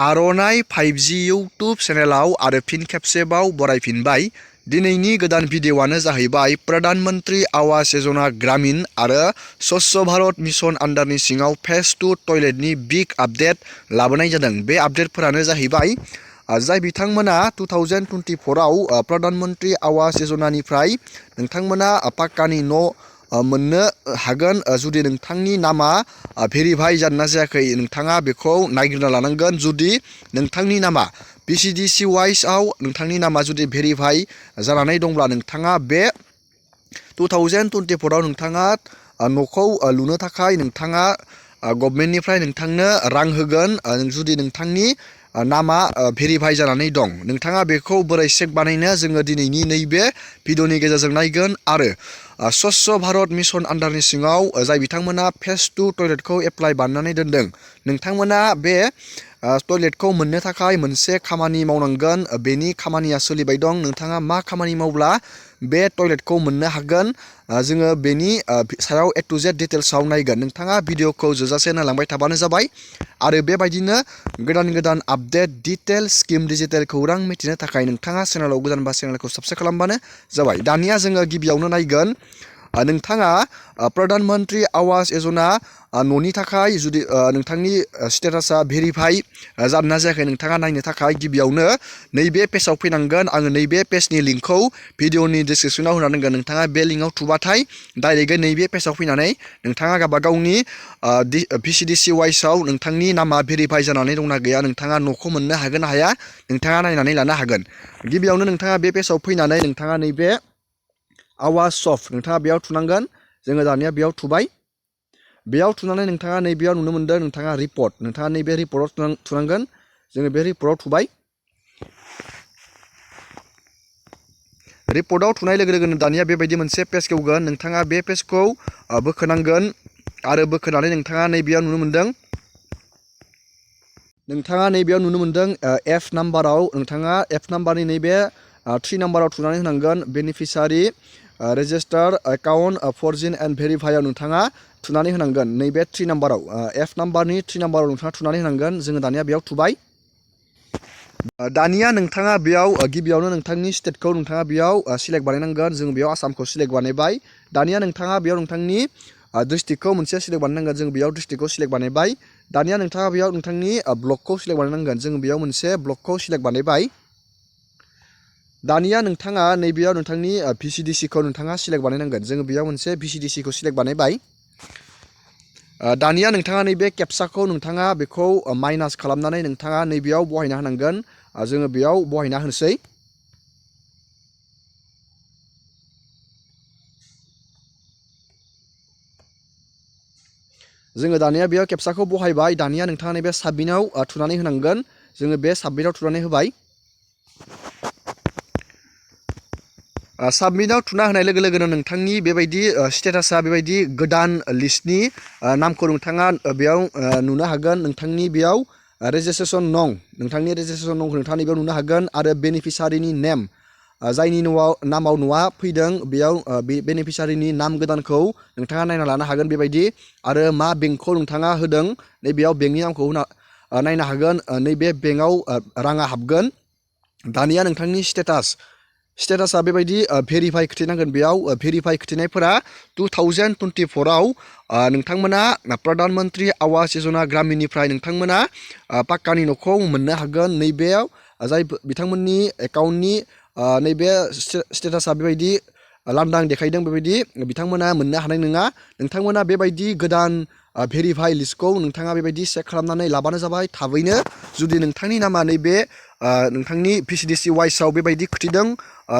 आर'नाइ 5G YouTube चेनेलाव आरो फिन खेबसेबाव बरायफिनबाय। दिनैनि गोदान भिडिअ'आनो जाहैबाय प्रधान मन्त्री आवास योजना ग्रामीण आरो स्वच्छ भारत मिशन आन्डारनि सिङाव फेज 2 टयलेटनि बिग आपडेट लाबोनाय जादों। बे आपडेटफोरानो जाहैबाय जाय बिथांमोना 2024 आव प्रधान मन्त्री आवास योजनानिफ्राय नोंथांमोना पाक्कानि न' मोननो हागोन। जुदि नोंथांनि नामा भेरिफाइ जादोंना जायाखै नोंथाङा बेखौ नायग्रोना लानांगोन। जुदि नोंथांनि नामा VCDC वाइसआव नोंथांनि नामा जुदि भेरिफाइ जानानै दंब्ला नोंथाङा बे 2024 आव नोंथाङा न'खौ लुनो थाखाय नोंथाङा गभर्नमेन्टनिफ्राय नोंथांनो रां होगोन। जुदि नोंथांनि नामा भेरिफाइ जानानै दं नोंथाङा बेखौ बोरै चेक बानायनो जोङो दिनैनि नैबे भिडिअ'नि गेजेरजों नायगोन। आरो स्वच्छ भारत मिशन आन्डारनि सिङाव जाय बिथांमोना फेज 2 टयलेटखौ एप्लाइ बानायनानै दोनदों नोंथांमोना बे टयलेटखौ मोननो थाखाय मोनसे खामानि मावनांगोन। बेनि खामानिया सोलिबाय दं। नोंथाङा मा खामानि मावब्ला बे टयलेटखौ मोननो हागोन जोङो बेनि सायाव A to Z डिटेल्सआव नायगोन। नोंथाङा भिडिअ'खौ जोजासे नायलांबाय थाबानो जाबाय। आरो बेबायदिनो गोदान आपडेट डिटेल स्किम डिजिटेल खौरां मिथिनो थाखाय नोंथाङा चेनेलाव गोदानबा चेनेलखौ साबस्क्राइब खालामबानो जाबाय। दानिया जोङो गिबियावनो नायगोन नोंथाङा प्रधान मन्त्री आवास योजना न'नि थाखाय जुदि नोंथांनि स्टेटासा भेरिफाइ जादोंना जायाखै नोंथाङा नायनो थाखाय गिबियावनो नैबे पेजाव फैनांगोन। आङो नैबे पेजनि लिंकखौ भिडिअ'नि डिसक्रिपसनाव होना दोनगोन। नोंथाङा बे लिंकआव थुबाथाय डाइरेक्टयै नैबे पेजाव फैनानै नोंथाङा गावबागावनि VCDC वाइसआव नोंथांनि नामा भेरिफाइ जानानै दंना गैया नोंथाङा न'खौ मोननो हागोन ना हाया नोंथाङा नायनानै लानो हागोन। गिबियावनो नोंथाङा बे पेजाव फैनानै नोंथाङा नैबे आवास सफ्ट नोंथाङा बेयाव थुनांगोन। जोङो दानिया बेयाव थुबाय। बेयाव थुनानै नोंथाङा नैबेयाव नुनो मोनदों नोंथाङा रिपर्ट नोंथाङा नैबे रिपर्टआव थुनांगोन। जोङो बे रिपर्टआव थुबाय। रिपर्टआव थुनाय लोगो लोगोनो दानिया बेबायदि मोनसे पेज खेवगोन। नोंथाङा बे पेजखौ बोखोनांगोन आरो बोखोनानै नोंथाङा नैबेयाव नुनो मोनदों F नाम्बाराव नोंथाङा F नाम्बारनि नैबे 3 नाम्बाराव थुनानै होनांगोन। बेनिफिसारि रेजिस्टार एकाउन्ट फरजिन एन्ड भेरिफाइआव नोंथाङा थुनानै होनांगोन। नैबे 3 नाम्बाराव F नाम्बारनि 3 नाम्बाराव नोंथाङा थुनानै होनांगोन। जोङो दानिया बेयाव थुबाय। दानिया नोंथाङा बेयाव गिबियावनो नोंथांनि स्टेटखौ नोंथाङा बेयाव सिलेक्ट बानायनांगोन। जों बेयाव आसामखौ सिलेक्ट बानायबाय। दानिया नोंथाङा बेयाव नोंथांनि डिस्ट्रिक्टखौ मोनसे सिलेक्ट बानायनांगोन। जों बेयाव डिस्ट्रिक्टखौ सिलेक्ट बानायबाय। दानिया नोंथाङा बेयाव नोंथांनि ब्लकखौ सिलेक्ट बानायनांगोन। जों बेयाव मोनसे ब्लकखौ सिलेक्ट बानायबाय। दानिया नोंथाङा नैबेयाव नोंथांनि VCDCखौ नोंथाङा सिलेक्ट बानायनांगोन। जोङो बेयाव मोनसे VCDCखौ सिलेक्ट बानायबाय। दानिया नोंथाङा नैबे केपसाखौ नोंथाङा बेखौ माइनास खालामनानै नोंथाङा नैबेयाव बहायना होनांगोन। जोङो बेयाव बहायना होनोसै। जोङो दानिया बेयाव केपसाखौ बहायबाय। दानिया नोंथाङा नैबे साबमिटआव थुनानै होनांगोन। जोङो बे साबमिटआव थुनानै होबाय। साबमिटआव थुना होनाय लोगो लोगोनो नोंथांनि बेबायदि स्टेटासा बेबायदि गोदान लिस्टनि नामखौ नोंथाङा बेयाव नुनो हागोन। नोंथांनि बेयाव रेजिस्ट्रेसन नं नोंथांनि रेजिस्ट्रेसन नंखौ नोंथाङा नैबेयाव नुनो हागोन। आरो बेनिफिसारिनि नेम जायनि नामाव न'आ फैदों बेयाव बे बेनिफिसारिनि नाम गोदानखौ नोंथाङा नायना लानो हागोन बेबायदि। आरो मा बेंकखौ नोंथाङा होदों नैबेयाव बेंकनि नामखौ नायनो हागोन। नैबे बेंकआव राङा हाबगोन। दानिया नोंथांनि स्टेटासा बेबायदि भेरिफाइ खिथिनांगोन। बेयाव भेरिफाइ खिथिनायफोरा 2024 आव नोंथांमोना प्रधान मन्त्री आवास योजना ग्रामीणनिफ्राय नोंथांमोना पाक्कानि न'खौ मोननो हागोन। नैबेयाव जाय बिथांमोननि एकाउन्टनि नैबे स्टेटासा बेबायदि लांदां देखायदों बेबायदि बिथांमोना मोननो हानाय नङा। नोंथांमोना बेबायदि गोदान भेरिफाइ लिस्टखौ नोंथाङा बेबायदि चेक खालामनानै लाबानो जाबाय थाबैनो। जुदि नोंथांनि नामा नैबे नोंथांनि VCDC वाइसआव बेबायदि खिथिदों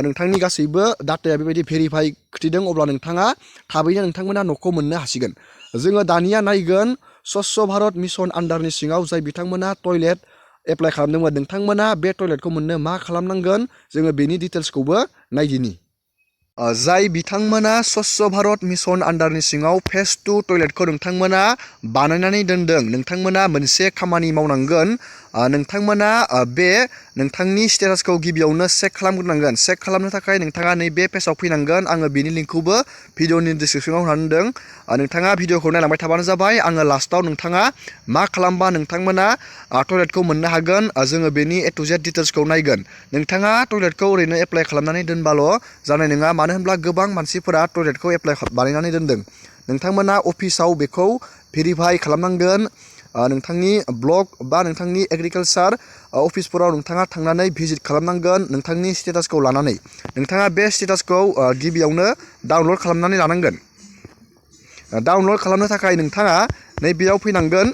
नोंथांनि गासैबो डाटाया बेबायदि भेरिफाइ खिथिदों अब्ला नोंथाङा थाबैनो नोंथांमोना न'खौ मोननो हासिगोन। जोङो दानिया नायगोन स्वच्छ भारत मिशन आन्डारनि सिङाव जाय बिथांमोना टयलेट एप्लाइ खालामदोंमोन नोंथांमोना बे टयलेटखौ मोननो मा खालामनांगोन जोङो बेनि डिटेल्सखौबो नायदिनि। जाय बिथांमोना स्वच्छ भारत मिशन आन्डारनि सिङाव फेज 2 टयलेटखौ नोंथांमोना बानायनानै दोनदों, नोंथांमोना मोनसे खामानि मावनांगोन। नोंथांमोना बे नोंथांनि स्टेटासखौ गिबियावनो चेक खालामग्रोनांगोन। चेक खालामनो थाखाय नोंथाङा नैबे पेजाव फैनांगोन। आङो बेनि लिंकखौबो भिडिअनि डिसक्रिपसनाव होनानै दोनदों। नोंथाङा भिडिअखौ नायलांबाय थाबानो जाबाय। आङो लास्टआव नोंथाङा मा खालामबा नोंथांमोना टयलेटखौ मोननो हागोन, जोङो बेनि A to Z डिटेल्सखौ नायगोन। नोंथाङा टयलेटखौ ओरैनो एप्लाइ खालामनानै दोनबाल' जानाय नङा, मानो होनब्ला गोबां मानसिफोरा टयलेटखौ एप्लाइ बानायनानै दोनदों। नोंथांमोना अफिसाव बेखौ भेरिफाइ खालामनांगोन। नोंथांनि ब्लक बा नोंथांनि एग्रिकालचार अफिसफोराव नोंथाङा थांनानै भिजिट खालामनांगोन नोंथांनि स्टेटासखौ लानानै। नोंथाङा बे स्टेटासखौ गिबियावनो डाउनलड खालामनानै लानांगोन। डाउनलड खालामनो थाखाय नोंथाङा नैबेयाव फैनांगोन।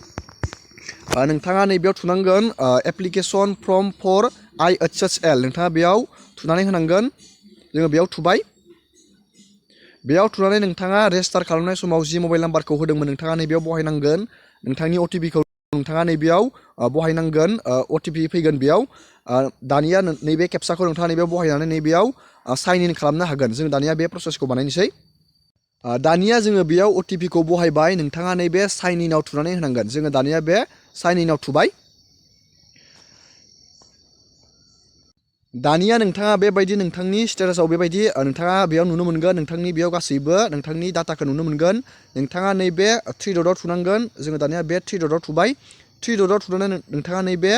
नोंथाङा नैबेयाव थुनांगोन एप्लिकेसन फर्म फर IHSL। नोंथाङा बेयाव थुनानै होनांगोन। जोङो बेयाव थुबाय। बेयाव थुनानै नोंथाङा रेजिस्टार खालामनाय समाव जि मबाइल नाम्बारखौ होदोंमोन नोंथाङा नैबेयाव बहायनांगोन। नोंथांनि OTPखौ नोंथाङा नैबेयाव बहायनांगोन। OTP फैगोन बेयाव। दानिया नैबे केपसाखौ नोंथाङा नैबेयाव बहायनानै नैबेयाव साइन इन खालामनो हागोन। जों दानिया बे प्रसेसखौ बानायनोसै। दानिया जोङो बेयाव OTPखौ बहायबाय। नोंथाङा नैबे साइन इनआव थुनानै होनांगोन। जोङो दानिया बे साइन इनआव थुबाय। दानिया नोंथाङा बेबायदि नोंथांनि स्टेटासाव बेबायदि नोंथाङा बेयाव नुनो मोनगोन। नोंथांनि बेयाव गासैबो नोंथांनि डाटाखौ नुनो मोनगोन। नोंथाङा नैबे 3 डटआव थुनांगोन। जोङो दानिया बे 3 डटआव थुबाय। 3 डटआव थुनानै नोंथाङा नैबे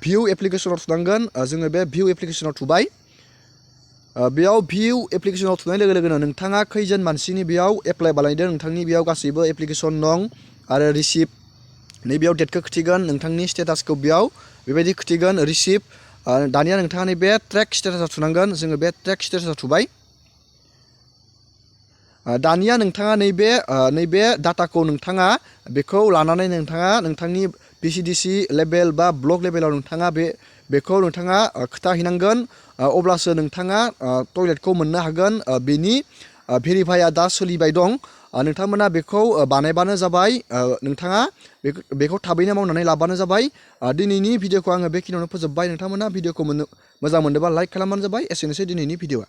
भिउ एप्लिकेसनाव थुनांगोन। जोङो बे भिउ एप्लिकेसनाव थुबाय। बेयाव भिउ एप्लिकेसनाव थुनाय लोगो लोगोनो नोंथाङा खैजोन मानसिनि बेयाव एप्लाइ बानायदों, नोंथांनि बेयाव गासैबो एप्लिकेसन नं आरो रिसिप्ट नैबेयाव डेटखौ खिथिगोन। नोंथांनि स्टेटासखौ बेयाव बेबायदि खिथिगोन रिसिप्ट। दानिया नोंथाङा नैबे ट्रेक स्टेटासाव थुनांगोन। जोङो बे ट्रेक स्टेटासाव थुबाय। दानिया नोंथाङा नैबे डाटाखौ नोंथाङा बेखौ लानानै नोंथाङा नोंथांनि VCDC लेभेल बा ब्लक लेभेलाव नोंथाङा बेखौ नोंथाङा खोथाहैनांगोन। अब्लासो नोंथाङा टयलेटखौ मोननो हागोन। बेनि भेरिफाइआ दा सोलिबाय दं। नोंथांमोना बेखौ बानायबानो जाबाय। नोंथाङा बेखौ थाबैनो मावनानै लाबानो जाबाय। दिनैनि भिडिअखौ आङो बेखिनियावनो फोजोबबाय। नोंथांमोना भिडिअखौ मोजां मोनदोंबा लाइक खालामबानो जाबाय। एसेनोसै दिनैनि भिडिअआ।